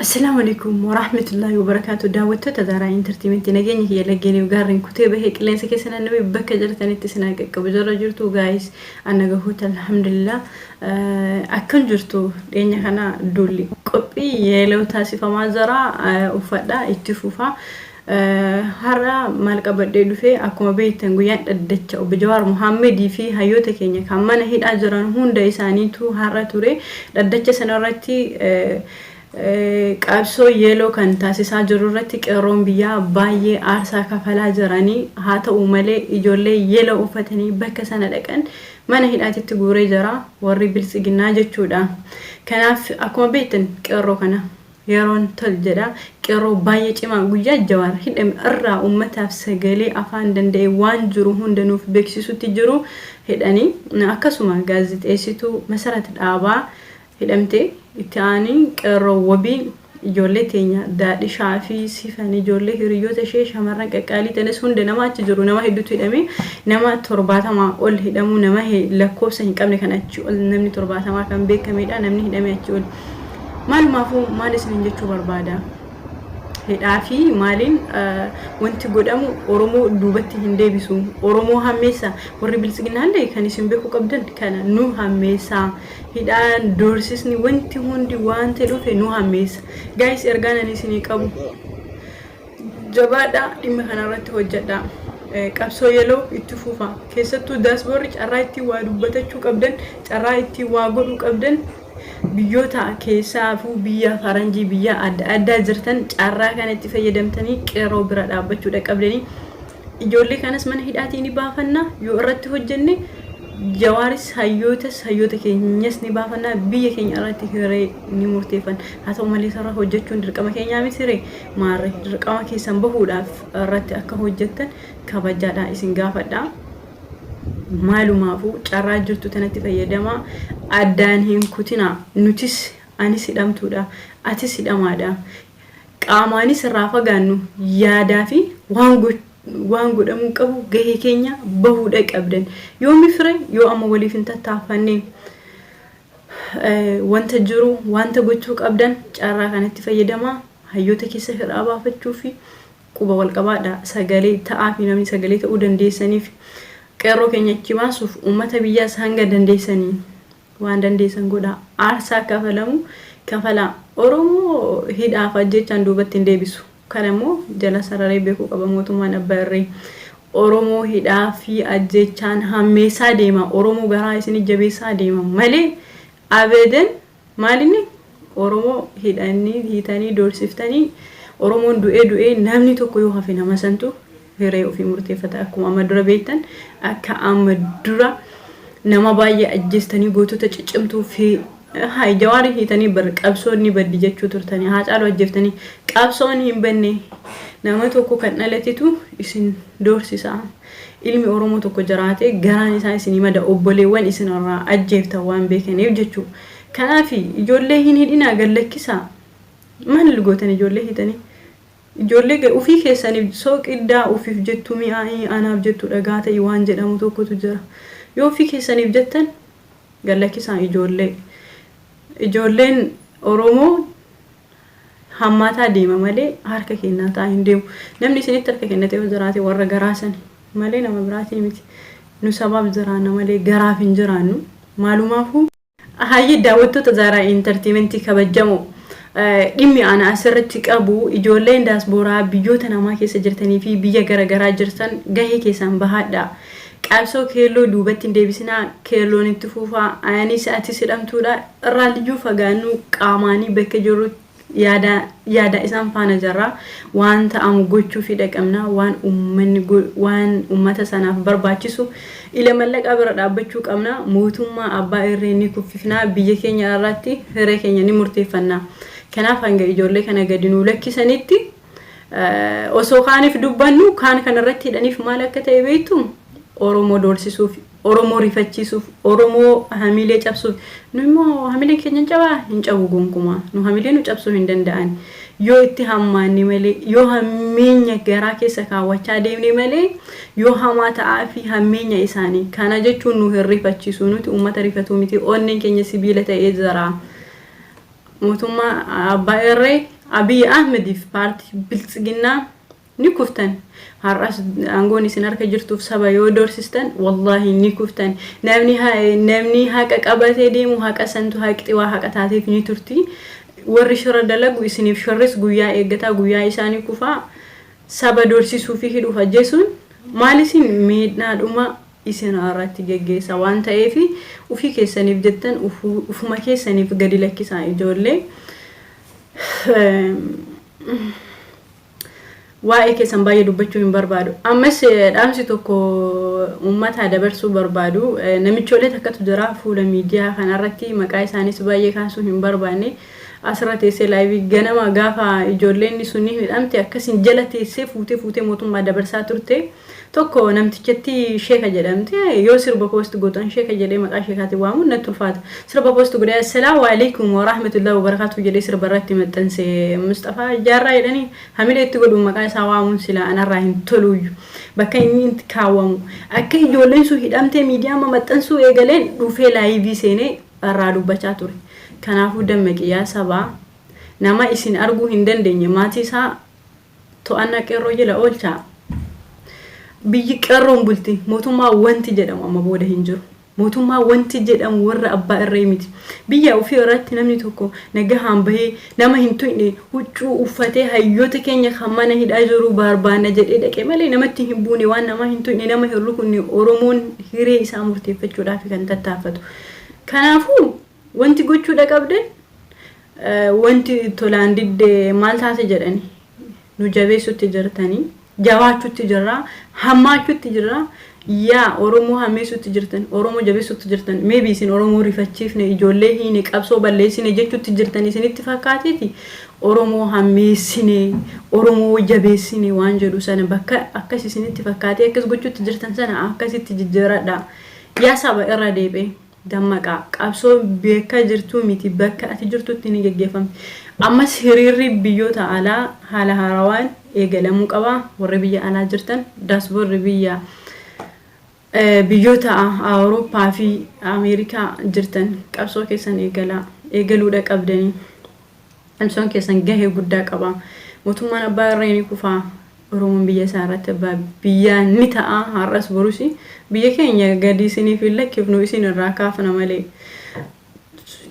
Assalaamu alaikum warahmatullahi wabarakaatu. Daawwattoota Zaaraa Intartiimentii, nageenya kiyya laggeeniif gaarreen kutee bahee qilleensa keessa naannawee bakka jirtanitti isin haa qaqqabu. Jara jirtu gaayis, anna gahuuta, alhamdulillah. Akkam jirtu? Dhiyeenya kana duulli qophii yeeloo taasifamaa jira, uffadha itti fufaa. Har'a maal qabadhee dhufe? Akkuma beektan guyyaan dhaddacha obbo Jawaar Muhammedii fi hayyoota keenya kan mana hidhaa jiran hunda isaaniitu har'a ture. Dhaddacha sanarratti qabsoo yeeloo kan taasisaa jiru irratti qeerroon biyyaa baay'ee aarsaa kafalaa jiranii, haa ta'u malee ijoollee yeeloo uffatanii bakka sana dhaqan mana hidhaatitti guuree jira warri biltsiginnaa jechuudha. Kanaaf akkuma beektan qeerroo kana yeroon tol jedha. Qeerroo baay'ee cimaa guyyaa Jawaar hidhame irraa uummataaf sagalee afaan danda'e waan jiru hunda nuuf beeksisutti jiru hidhanii, akkasuma gaazexeessituu Masarat Dhaabaa hidhamte. Itti aanee qeerroo wabii ijoollee teenya Daadhishaa fi Sifan, ijoollee hiriyoota ishee shamarran qaqqaalii tanis hunda nama achi jiru, nama hedduutu hidhame. Nama 70 ol hidhamuu, nama lakkoofsa hin qabne kan achi ol, namni 70 kan beekamedha, namni hidhame achi ol. Maalumaafuu maal isiniin jechuu barbaada? Hidhaa fi maaliin wanti godhamu Oromoo duubatti hin deebisu. Oromoo hammeessa. Warri biltsiginnaallee kan isin beekuu qabdan kana, nu hammeessa. Hidhaan, doorsisni, wanti hundi wanta dhufe nu hammeessa. Gaayis, ergaan ani isinii qabu, jabaadhaa, dhimma kanarratti hojjedhaa. Qabsoo yeloo itti fufa. Keessattuu daasboorri carraa ittiin waa dubbatachuu qabdan, carraa ittiin waa godhuu qabdan, biyyoota keessaafuu biyya faranjii, biyya adda addaa jirtan carraa kana itti fayyadamtanii qeerroo bira dhaabbachuudha qabdanii. Ijoollee kanas mana hidhaatii ni baafanna yoo irratti hojjenne. Jawaaris hayyootas hayyoota keenyas ni baafanna, biyya keenya irratti hiree ni murteeffanna. Haa ta'u malee sarara hojjechuun dirqama keenyaa miti ree? Maarree dirqama keessan bahuudhaaf irratti akka hojjettan kabajaadhaan isin gaafadha. Maalumaafuu carraa jirtu tanatti fayyadamaa, addaan hin kutinaa. Nutis, anis hidhamtuudha, atis hidhamaadha. Qaamaanis irraa fagaannu yaadaa fi waan godhamuu qabu gahee keenya bahuudha qabdan. Yoomi fire yoo amma waliif hin tattaaffanne? Wanta jiru wanta gochuu qabdan carraa kanatti fayyadamaa, hayyoota keessa hidhaa baafachuu fi quba wal qabaadha, sagalee ta'aa fi namni sagalee ta'uu dandeessaniif qeerroo keenya achi baasuuf uummata biyyaas hanga dandeessanii waan dandeessan godhaa, aarsaa kafalamu kafalaa. Oromoo hidhaaf ajjechaan duubatti hin deebisu. Kana immoo jala sararee beekuu qaba mootummaan abbaa irree. Oromoo hidhaa fi ajjechaan hammeessaa deema, Oromoo garaa isin jabeessaa deema malee abeeden maalinni Oromoo hidhanii hiitanii doorsiftanii Oromoon du'ee du'ee namni tokko yoo hafe nama santu hiree ofii murteeffata. Akkuma amma dura beektan, akka amma dura nama baay'ee ajjeestanii gootota ciccimtuu fi haa Jawaarii hiitanii bar qabsoon ni baddi jechuu turtanii, haa caalu ajjeeftanii qabsoon hin banne. Nama tokko kan dhalatetu isin doorsisa. Ilmi Oromoo tokko jiraate garaan isaa isinii mada, obboleewwan isin irraa ajjeeftan waan beekaniif jechuu. Kanaaf ijoollee hin hidhinaa, gad lakkisaa. Maal gootan ijoollee hiitanii? Ijoollee ofii keessaniif sooqiddaa ofiif jettu mi'aa'ii anaaf jettu dhagaa ta'e waan jedhamu tokkotu jira. Yoo ofii keessaniif jettan gad lakkisaa ijoollee. Ijoolleen Oromoo hammaataa deema malee harka kennataa hin deemu. Namni isinitti harka kennate yoo jiraate warra garaa sani malee nama biraatii miti. Nu sabaaf jiraanna malee garaaf hin jiraannu. Maalumaafuu. Hayyee daawwattoota Zaaraa Intartiimentii kabajamoo, dhimmi ana asirratti qabu ijoolleen daasbooraa biyyoota namaa keessa jirtanii fi biyya gara garaa jirtan gahee keessan bahaadha. Qabsoo keelloo duubatti hin deebisinaa, keelloon itti fufaa. Anis atis hidhamtuudha. Irraa liyyuu fagaannu qaamaanii bakka jirru yaada yaada isaan faana jirra. Waan ta'amu gochuu fi dhaqabna. Waan uummanni waan uummata sanaaf barbaachisu ila mallaqaa bira dhaabbachuu qabna. Mootummaa abbaa irree ni kuffifna, biyya keenya irratti hiree keenya ni murteeffanna. Kanaaf hanga ijoollee kana gadi nuu lakkisanitti osoo kaaniif dubbannu kaan kanarratti hidhaniif maal akka ta'e beektu? Oromoo doorsisuuf, Oromoo rifachiisuuf, Oromoo hamilee cabsuuf. Nu immoo hamileen keenya hin cabaa? Hin cabu gonkumaa. Nu hamilee nu cabsuu hin danda'an. Yoo itti hammaanne malee, yoo hammeenya garaa keessa kaawwachaa deemne malee, yoo hamaa ta'aa fi hammeenya isaanii. Kana jechuun nu hin rifachiisu. Nuti uummata rifatuu miti. Onneen keenya sibiila ta'ee jira. Mootummaa abbaa irree Abiy Ahmediif paartii Biltsiginnaa ni kuftan. Har'as aangoon isin harka jirtuuf saba yoo doorsistan wallaahi ni kuftan. Namni namni haqa qabatee deemu haqa santu haqxi waa haqa taateef ni turti. Warri shira dalagu isiniif shirris guyyaa eeggataa guyyaa isaanii kufaa. Saba doorsisuu fi hidhuuf ajjeesuun maal isin miidhaadhuma isin irratti geggeessa waan ta'eef ufii keessaniif jettan ufuma keessaniif gadi lakkisaa ijoollee. Waa'ee keessan baay'ee dubbachuu hin barbaadu. Ammas dhaamsi tokko uummataa dabarsuu barbaadu. Namichoolee takkatu jira fuula miidiyaa kanarratti maqaa isaanis baay'ee kaasuu hin barbaanne. Asirra teessee live ganama gaafa ijoolleen sunni hidhamte akkasiin jala teessee fuutee fuutee mootummaa dabarsaa turte. Tokko namtichatti sheeka jedhamte yoo sirba post gootu an sheeka jedhee maqaa sheekaatiin waamuun natti ulfaata. Sirba post godhee assalaamu alaikum wa rahmatullahi wa barakatuh jedhee sirba irratti maxxanse Musxafaa Jaarraa jedhanii hamilee itti godhuun maqaa isaa waamuun silaa anarraa hin toluuyyu. Bakka inni itti kaawwamu akka ijoolleen sun hidhamtee miidiyaa amma maxxansuu eegaleen dhufee live seenee irraa dubbachaa ture. Kanaafuu dammaqi yaa sabaa nama isin arguu hin dandeenye maatii isaa to'annaa qeerroo jala oolchaa. Biyyi qeerroon bulti. Mootummaa wanti jedhamu amma booda hin jiru. Mootummaa wanti jedhamu warra abbaa irree miti. Biyya ofii irratti namni tokko nagahaan bahee nama hin tuqne huccuu uffatee hayyoota keenya kan mana hidhaa jiru barbaanna jedhee dhaqe malee namatti hin buune waan namaa hin tuqne nama hin rukunne Oromoon hiree isaa murteeffachuudhaaf kan tattaaffatu. Kanaafuu wanti gochuudha qabdan wanti tolaan didde maal taate jedhani nu jabeessutti jirtanii jabaachutti jirra hammaachutti jirra yaa Oromoo hammeessutti jirtan Oromoo jabeessutti jirtan maybe isin Oromoo rifachiifne ijoollee hiine qabsoo balleessine jechutti jirtan isinitti fakkaateeti Oromoo hammeessine Oromoo jabeessine waan jedhu sana bakka akkas isinitti fakkaatee akkas gochutti jirtan sana akkasitti jijjiiradha yaa saba irra deebi'e. Dammaqaa. Qabsoon bakka jirtuu miti bakka ati jirtutti ni geggeeffamti. Ammas hiriirri biyyoota alaa haala haarawaan eegalamuu qaba. Warri biyya alaa jirtan daasboorri biyya biyyoota Awurooppaa fi Ameerikaa jirtan qabsoo keessan eegalaa. Eegaluudha qabdanii. Qabsoon keessan gahee guddaa qaba. Mootummaan abbaa irree ni kufa. Oromoon biyya isaa irratti abbaa biyyaa ni ta'a. Har'as borus biyya keenya gadi isiniif hin lakkifnu isin irraa kaafna malee.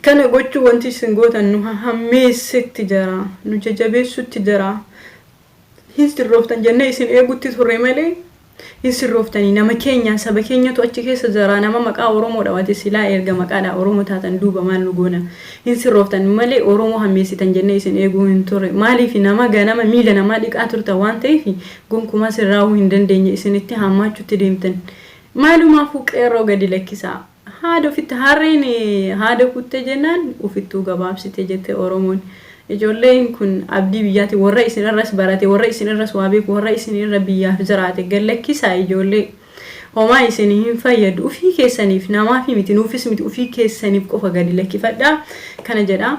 Kana gochuu wanti isin gootan nu hammeessetti jira. Nu jajabeessutti jira. Hin sirrooftan jennee isin eegutti turre malee hin sirrooftanii nama keenya saba keenyatu achi keessa jira nama maqaa Oromoo dhawate silaa erga maqaadha Oromoo taatan duuba maal nu goona hin sirrooftan malee Oromoo hammeessitan jennee isin eeguu hin turre maaliif nama ganama miila namaa dhiqaa turtan waan ta'eef gonkumaa sirraa'uu hin dandeenye isinitti hammaachutti deemtan maalumaafuu qeerroo gadi lakkisaa Haada ofitti harreen haada kutte jennaan ofittuu gabaabsite jette Oromoon. Ijoolleen kun abdii biyyaati warra isin irras barate warra isin irras waa beeku warra isin irra biyyaaf jiraate gad lakkisaa ijoollee. Homaa isin hin fayyadu ufii keessaniif namaafi miti nuufis miti ufii keessaniif qofa gadi lakkifadhaa kana jedha.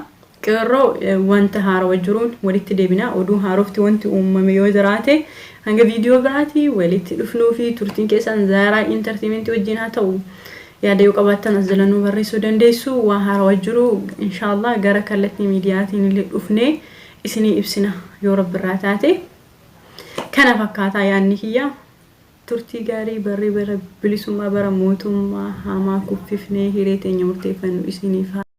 Qeerroo wanta haarawa jiruun walitti deebina. Oduu haarofti wanti uumame yoo jiraate hanga viidiyoo biraati walitti dhufnuu fi turtiin keessan Zaaraa Entertainment wajjin haa ta'u. Yaada yoo qabaattan as jala nu barreessuu dandeessu. Waa haarawa jiru inshaallah gara kallattii miidiyaatiin illee dhufnee isinii ibsina yoo rabbirraa taate. Kana fakkaataa yaadni kiyya. Turtii gaarii barri bara bilisummaa bara mootummaa hamaa kuffifnee hiree teenya murteeffannu isiniif haa.